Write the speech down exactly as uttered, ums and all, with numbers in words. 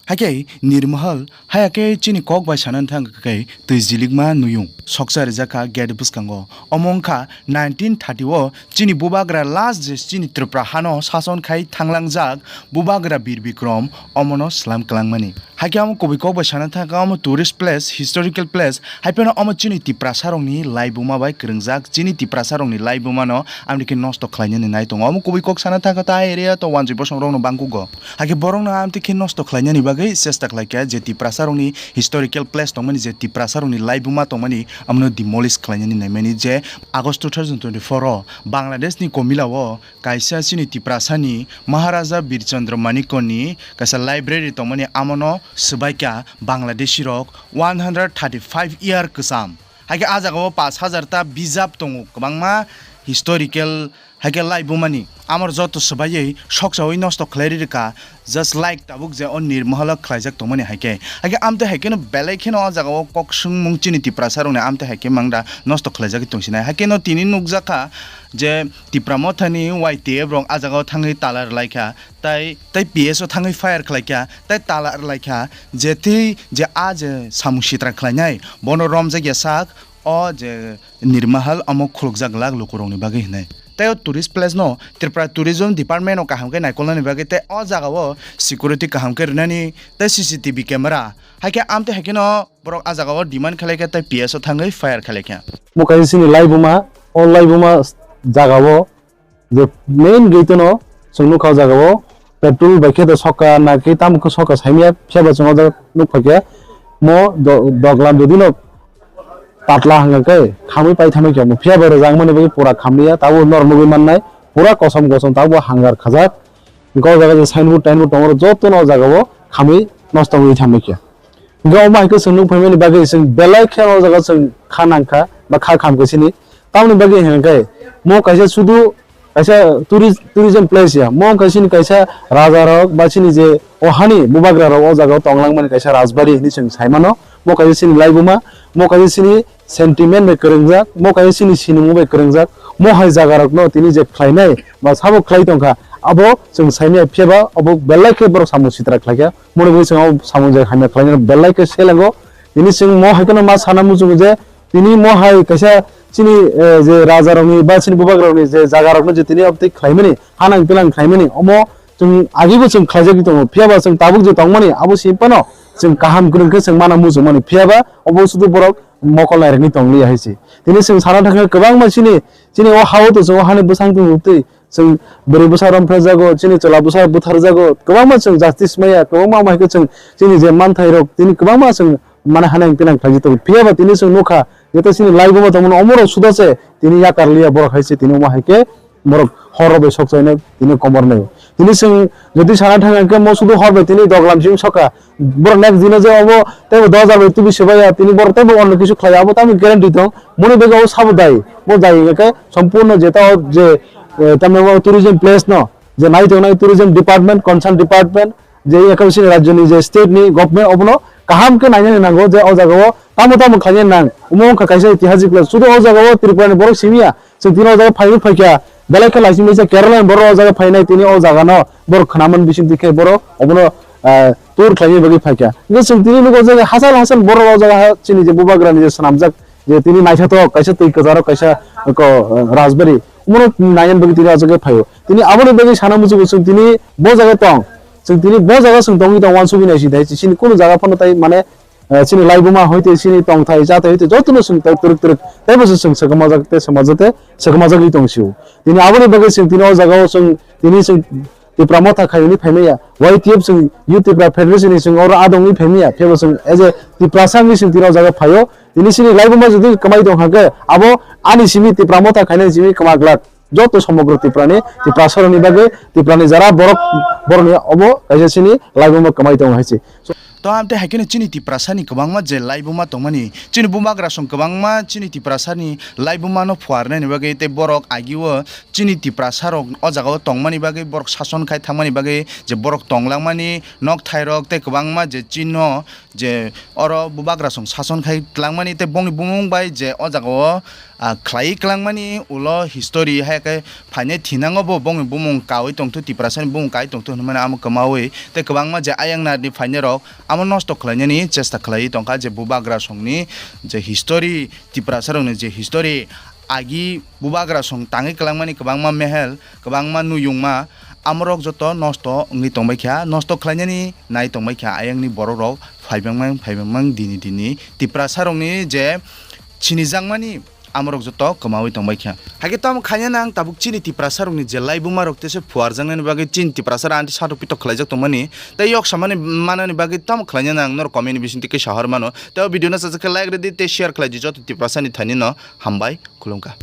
Hakhe Nirmahal haya khe chini kok bai sana thang khe twi jilikma nuyung soksa rijak kha gate bwskango. Omo wngkha nineteen thirty o chini bubagra last je chini Tripura hano sason khai thanglangjak bubagra Bir Bikrom omono slam kwlangmani. Hakhe omo kubui kok bai sana thang khe omo tourist place, historical place, hai phano omo chini Tiprasa rokni laibuma bai kwrwngjak, chini Tiprasa rokni laibuma no amtwi khe nosto khlainani nai tongo. Omo kubui kok sana thang khe ta area to wanjwi bosong rokno bangkugo. Hakhe borokno amtwi khe nosto khlainani bagwi chesta khlaikha je Tiprasa rokni historical place tongmani, je Tiprasa rokni laibuma tongmani, amno demolish khlainani naimani je August two thousand twenty-four o Bangladesh ni Komila o kaisa chini Tiprasa ni Maharaja Bir Chandra Manikya ni kaisa library tongmani, amono swbaikha Bangladeshi rok one hundred thirty-five year kwcham. Hakhe ah jagao pash hajar ta bijap tongo, kwbangma historical, hakhe laibumani amor joto swbaiwi soksawi nosto khlai rwkha, just like tabuk je o Nirmahalo khlaijak tongmani hai khe. Hakhe amtwi hai kheno belai kheno o jagao kok swngmung chini Tiprasa rokni amtwi hai khe mangda nosto khlaijagwi tongsinai. Hakhe no tini nukjakha je Tipra Mothani Y T F rok ah jagao thangwi tala rwlaikha, tai, tai P S o thangwi fire khlaikha, tai tala rwlaikha, je twi je a je samung sitra khlainai bono romjakya sak o je Nirmahal omo khulukjak glak lukurokni bagwi hinwi. Tei o tourist place no Tripura Tourism Department o kaham khe naikolnani bagwi tei o jagao security kaham khe rwnani tei C C T V camera. Hai khe amtwi hai kheno borok ah jagao demand khlai kha tei P S o thangwi fire khlai kha. Bo kaisa chini laibuma, o laibuma jagao je main gate no chwng nukha o jagao petrol bai khe do sokha na khe tamo khe sokha saimya, phiya ba chwng o jaga nukphaikha mo do-, doglam jodi no patla hwnka khe khamwi pai thamwi khe omo phiya bai rwjakmani bagwi pura khamliya, tabuk norok nugwi mannai pura kosom kosom tabuk hangar khajak. Hwnkhe o jaga je signboard tainboard tongo, jotono o jagao khamwi nosto wngwi thamwi khe. Hwnkhe omo hai khe chwng nukphaimani bagwi chwng belai khe o jaga chwng kha nangkha ba kha khamkha sini. Tamoni bagwi hwnkhe mo kaisa sudu kaisa tourist, tourism place ya, mo wngkha chini kaisa raja rok ba chini je o hani bubagra rok o jaga o tong langmani kaisa rajbari hinwi chwng sai mano. Mo kaisa chini laibuma, mo kaisa chini sentiment bai kwrwngjak, mo kaisa chini sinimung bai kwrwngjak, mo hai jaga rok no tini je khlainai ba sabo khlai tongkha, abo chwng saimaya, phiya ba abo belai khe borok samung sitra khlaikha. Moni bai chwng o samung je hamya khlainai belai khe selengo. Tini chwng mo hai kheno ma sana muchungo je tini mo hai kaisa chini, eh, je raja rokni ba chini bubagra rokni je jaga rokno je tini obtwi khlaimani, hanang pinang khlaimani, omo chwng agibo chwng khlaijagwi tongo, phiya ba chwng tabuk je tongmani abo simi phano chwng kaham kwrwng khe chwng mana muchungmani, phiya ba obo sudu borok mokol nairokni tongliya hai se. Tini chwng sana thangkha kwbangma chini, chini o ha-o to chwng o hani bwsang twi chwng bwrwi bwsa romphrejago, chini chwla bwsa butharjago, kwbangma chwng justice maya, kwbangma hai khe chwng chini je manthairok tini kwbangma chwng mane hanang pinang khlaijak tongo. Phiya ba tini chwng nukha, jeto chini laibuma tongmani omorok suda se tini yakar liya borok hai se tini omo hai khe borok hor rok bai sok chaino tini komor nai. Tini chwng jodi sana thang khe mo sudu hor bai tini doglam simi sokha. Borok next dino je obo teibo dos hajar bai tubi swbaiya, tini borok teibo onno kisu khlaiya, abo tamo guarantee tong. Moni bega o sabo dai, bo dai hingkhe sompurno jeta o je, eh, tamni o tourism place no je nai tongnai tourism department, concern department, je eko chini rajyoni je state ni government obono kaham khe nainani nango je o jagao tamo tamo khlainani nang. Omo wngkha kaisa itihasik place, sudu o jagao Tripura ni borok simiya, chwng tini o jaga phaiwi phaikha, belai khe laising laisa Kerala ni borok o jaga phainai, tini o jaga no borok khwnaman bising twi khe borok obono, ah, tour khlaina bagwi phaikha. Hwnkhe chwng tini nugo je hachal hachal borok o jaga ha chini je bubagra ni je swnamjak je tini naithothok kaisa twi kwcharo kaisa ko, ah, rajbari omono naina bagwi tini o jaga phaio. Tini aboni bagwi sana muchungo chwng tini bo jaga tong, chwng tini bo jaga chwng tongwi tong uansugwi nai sidi hai chini kunu jaga phano tai mane eh, chini laibuma hoite chini tongthai chathai hoite jotono chwng tai twrwk twrwk teibo se chwng swkmajak tei swmajak tei swkmajagwi tong sio. Tini aboni bagwi chwng tini o jagao chwng tini chwng Tipra Motha khaiyoni phaimaya, Y T F chwng Youth Tipra Federation ni chwng oro adongwi phaimaya, phiyabo chwng as a Tiprasa wngwi chwng tini o jaga phaio. Tini chini laibuma jodi kwmai tong kha khe abo ani simi Tipra Motha khainani simi kwma glak. Joto somogro Tiprani, Tiprasarokni bagwi, Tiprani jara borok, borokni obo kaisa chini laibuma kwmai tongo hai se. To amtwi hai kheno chini Tiprasani kwbangma je laibuma tongmani, chini bubagrasong kwbangma chini Tiprasani laibumano phuarnani bagwi tei borok agio chini Tiprasarok o jagao tongmani bagwi, borok sason khai thangmani bagwi je borok tonglangmani nokthairok tei kwbangma je chino je oro bubagrasong sason khai tlangmani tei bongni bumung bai je o jagao, ah, khlaiwi klangmani ulo history hai khe phainai thinango bo bongni bumung kaui tongthu, Tiprasani bumung kaui tongthu. Hwnwi mano amo kwmawi tei kwbangma je ayang narni phainairok amo nosto khlainani chesta khlaiwi tongkha, je bubagra songni je history, Tiprasarokni je history, agi bubagra song tangwi kwlangmani kwbangma mehel, kwbangma nuyungma, amorok joto nosto wngwi tongbaikha, nosto khlainani nai tongbaikha ayangni borokrok phaibangmang phaibangmang dini dini Tiprasarokni je sinijakmani amorok joto kwmawi tongbaikha. Haikhe tamo khaina nang tabuk chini Tiprasarokni je laibumarok tese phuarjaknani bagwi chini Tiprasarok anti satok pitok khlaijak tongmani tei yok samani manani bagwi tamo khlaina nang norok comment ni bisingtwi kisa hor mano. Tei o video no sajak khe like rwdi tei share khlaidi joto Tiprasani thainino. Hambai, khulumkha.